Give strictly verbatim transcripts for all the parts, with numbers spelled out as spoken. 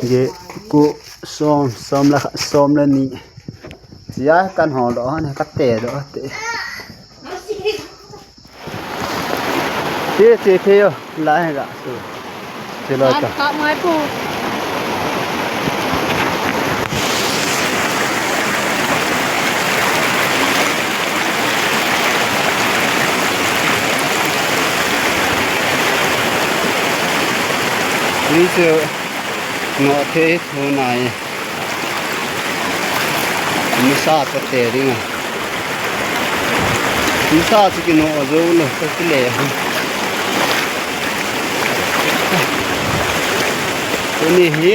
Geh, kua, sawm, sawm le khat, sawm le nih. Sia kan hawl dawh a, ne ka te dawh a te. Te te te yo, lai ga su. Te lo ta. Ni su. Nawh thei thu nai. Misa ka te ding a. Misa cu ki nawh zo lo ka ki le. Tuni hi.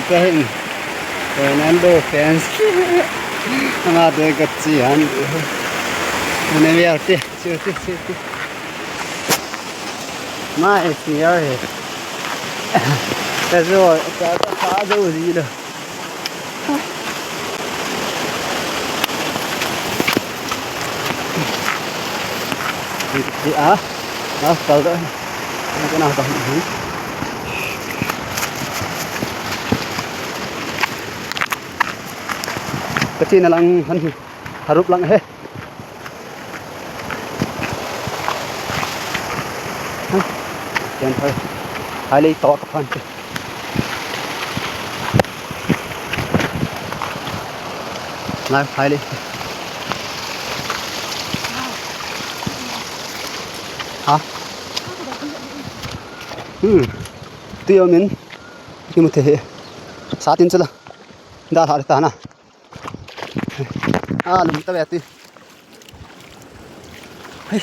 Ka hin. Ronaldo fans. Ama te ka ci han. Ane vial te. Ci te ci te. Nice near hi. Ka zo, ka, ka, ka zo zi lo. Hi a, na kal da. Na ka na ka. Ka cina lang han hi. Harup lang he. Ken hai, hai lei tawh ka phan te. Lai hai lei. Ha? Hmm. Tui om in. Ki mu thei hi. Sa tin chala. Da hla ta na. A lum ta ve ti. Hei.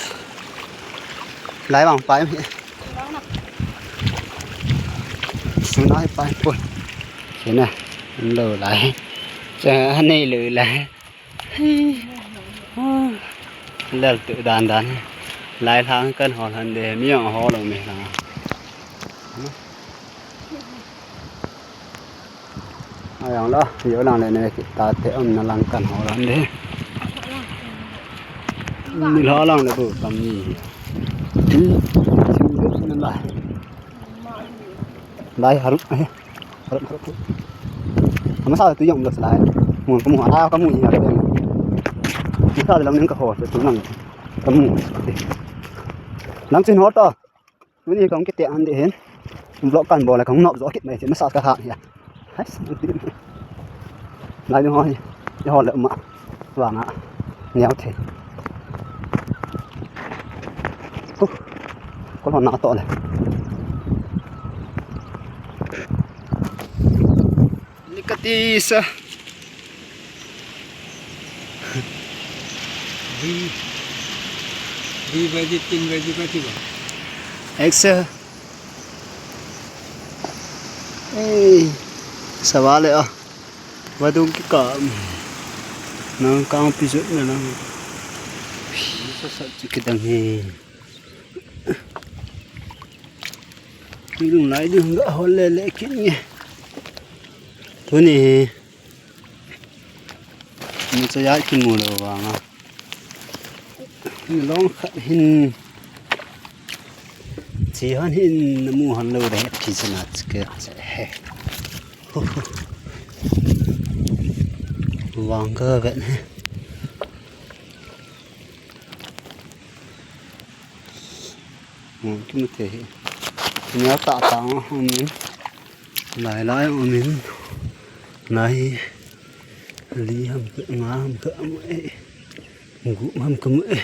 Lai vang pai mi. Sunai pai poi. Sina. Lo lai. Cha nei lo lai. Hei. Lal tu dan dan. Lai lang kan hawl han de, mi ang hawl lo mi lang. A yang la, yo lang le ne ki ta te om na lang kan hawl han de. Ni la lang le bu tam ni. Tin, tin de na la. Lai harup, eh, harup, harup. Ama sa tu yang lo sa lai. Mu ka mu, a ka mu ya. Ni sa lang ning ka ho, tu lang. Ka mu. Lang chin ho to. Tuni kong kite an de hen. Vlog kan bawl a kong nop zo kit mai chin masa ka ha ya. Hai. Lai ding hoi. Ya hol le ma. Vanga. Niau the. Ku. Ko lo na to le. Likatisa. Dui, dui baji, tin baji kati ba. Eksa. Ei, sabale ah. Vadung ki kam. Nang kang pisut na lang. Sa sa ki dang he. Lung lai ding ga hol le le kin nge. Tuni hi. Ni cha ya ki mu lo vanga. Ni long khat hin. Chi han hin na mu han lo de ki sa na ke he. Vang ka vet he. Mu ki mu te hi. Nia ta ta ho min. Lai lai ho min. Lai. Li ham ka nga ham ka mu e. Gu ham ka mu e.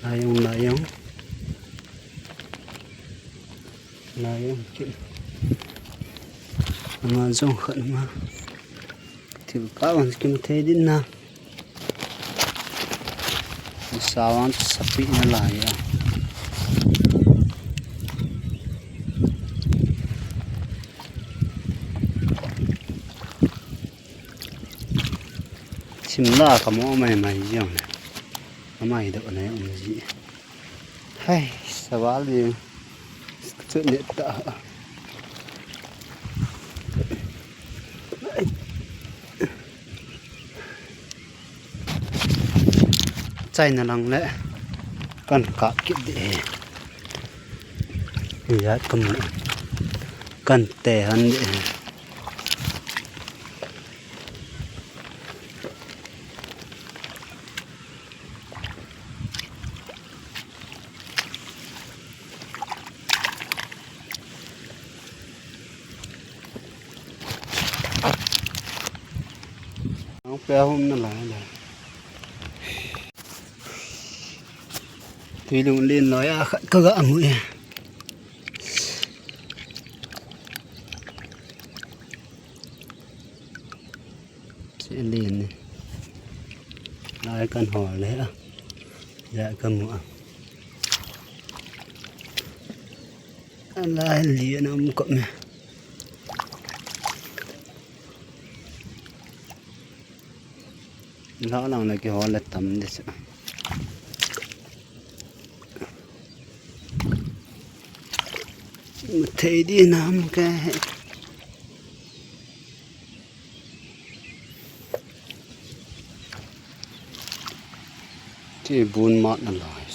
Lai yong lai yong. Lai yong ki. Ama zong khat ama. Thil ka wan kim thei din na. Sawan sapi na lai a. Simla ka mo mai mai yong ne. Amai do ne um ji. Hai, saval di. Chu ne ta. China lang le kan kap kit di. Yat ka mu. Kan te han de. Ang pia hum na lai lai. Tui lung lin loi a khat ka ga mu e. Ci lin ni. Lai kan hawl le a. Ya ka mu a. A lai lian a um kawm e. Hla lang le kihawl le tam de sa. Thei di nam ke he. Ti bun mat na lai.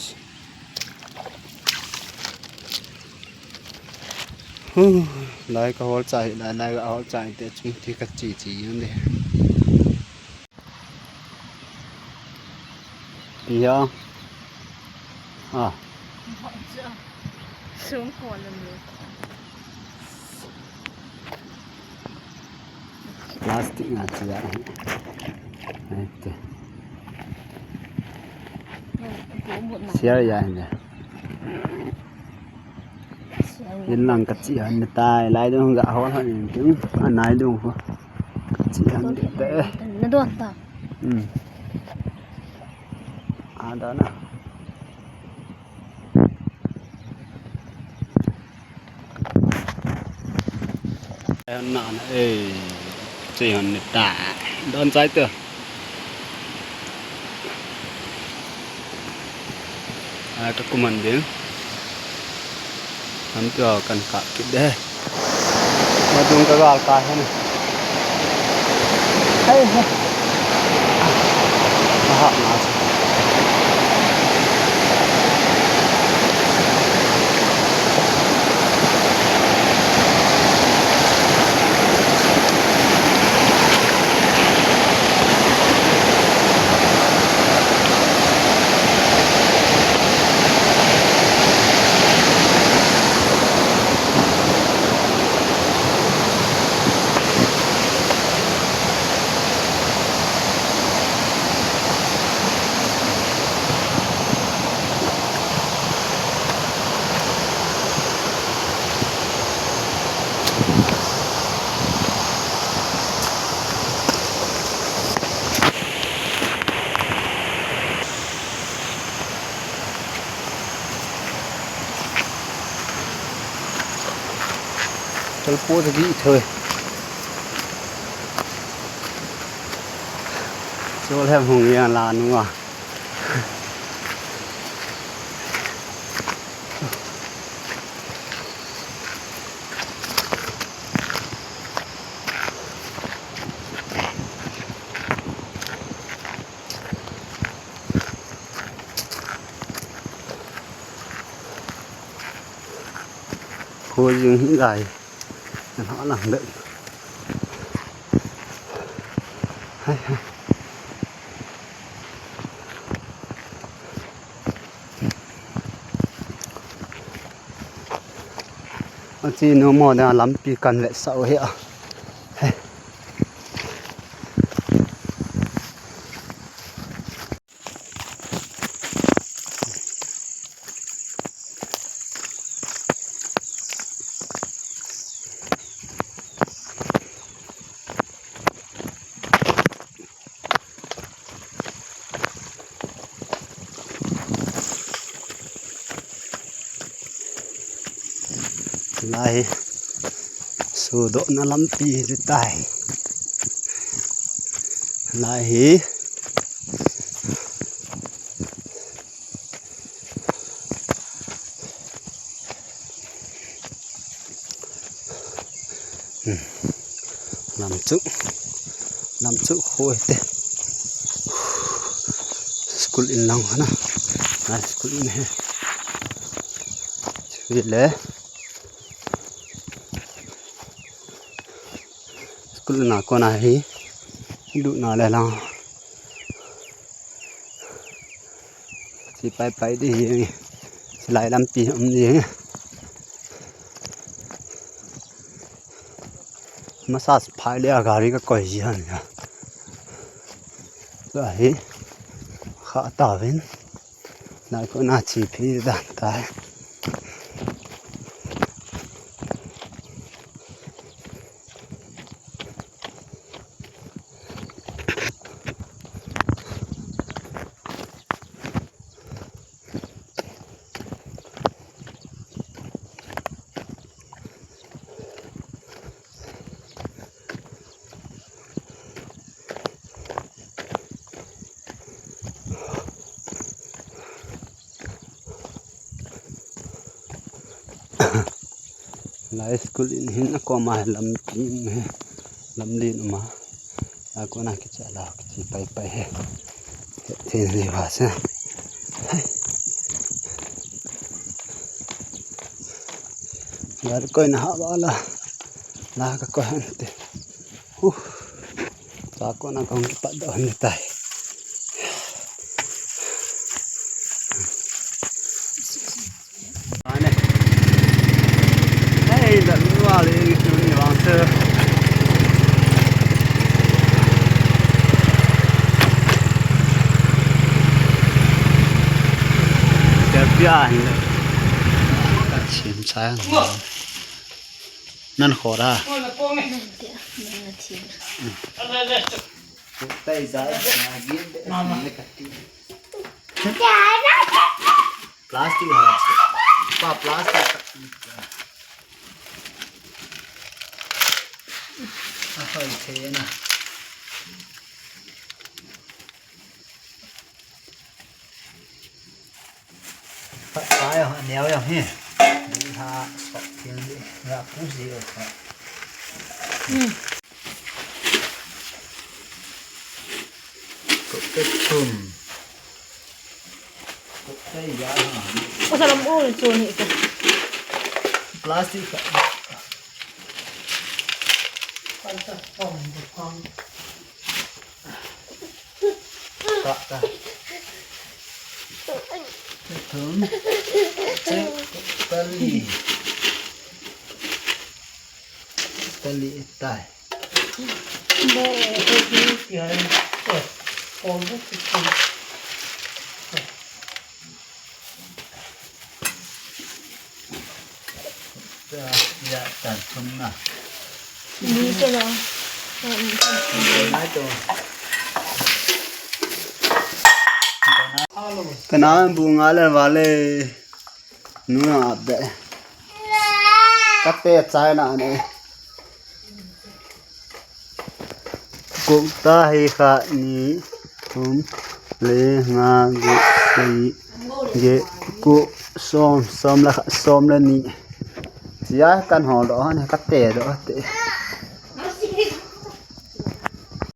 Huh, lai ka hawl cai, lai, lai ka hawl cai te chung ti ka ci ci yun de. Pia. Ah. Sum ko lam lo. Plastic nga ci ya. Ai te. Siar ya ni. Inn lang ka cih han na tai, lai dong ga hawl han in tung, a nai dong ko. Ka cih han de te. Na don ta. Hmm. A da na. Hon na na, eh, ci hon ni ta. Don cai tu. Ai, ka kuman ding. Hon tu kan kap kit de. Madung ka gal ka hen. Hei, hei. Aha, na. Kalpo sa di thoi. Chol hem hung yang la nua. Khua zing hi lai. Kan hah lang deuh. Hai, hai. A ci nu maw, na lampi kan vetsah uh hi a. Hai. Lai hi sudokna lampi hi tai. Lai hi. Hmm. Lam cu, lam cu khuai te. School inn lang hana. Nai school inn he. Chui le. Kulna kona hi duhna le lang ci paipai dih hi. Silai lampi om dih. Massage phai le a gari ka koi hi han ya. Tua hi kha tawin. Nai ko na ci phi dan tai. Lai school in hin a koma lampi, lamlin uma. A kona kici a lau kici paipai he. He thei na liwa sa. Gar koi na ha wala. La ka koi han te. Huh. Sa ko na kong kipat da han tai. Ane. Hei, da lua le ni tu ni wang se. Te pia ni. Sim sa. Nan khora. Plastic ha. Pa plastic. A hoi thei na. Pha, pha, a neu a hi. Di ha, sok pian di. Ya, pu si o pha. Hmm. Kok te thum. Kok te ya ha. Ko sa lam ul chu ni ko. Plastic ka. Kah ta. Thum. Cek. Tali. Tali tai. Ka na bu nga le va le. Nu na be. Ka te chai na ne. Kok ta hi kha ni, thum, li, nga, guk, sagih, giat, kua, sawm, sawm le kha, sawm le nih. Cia kan hawl dawh han ka te dawh te.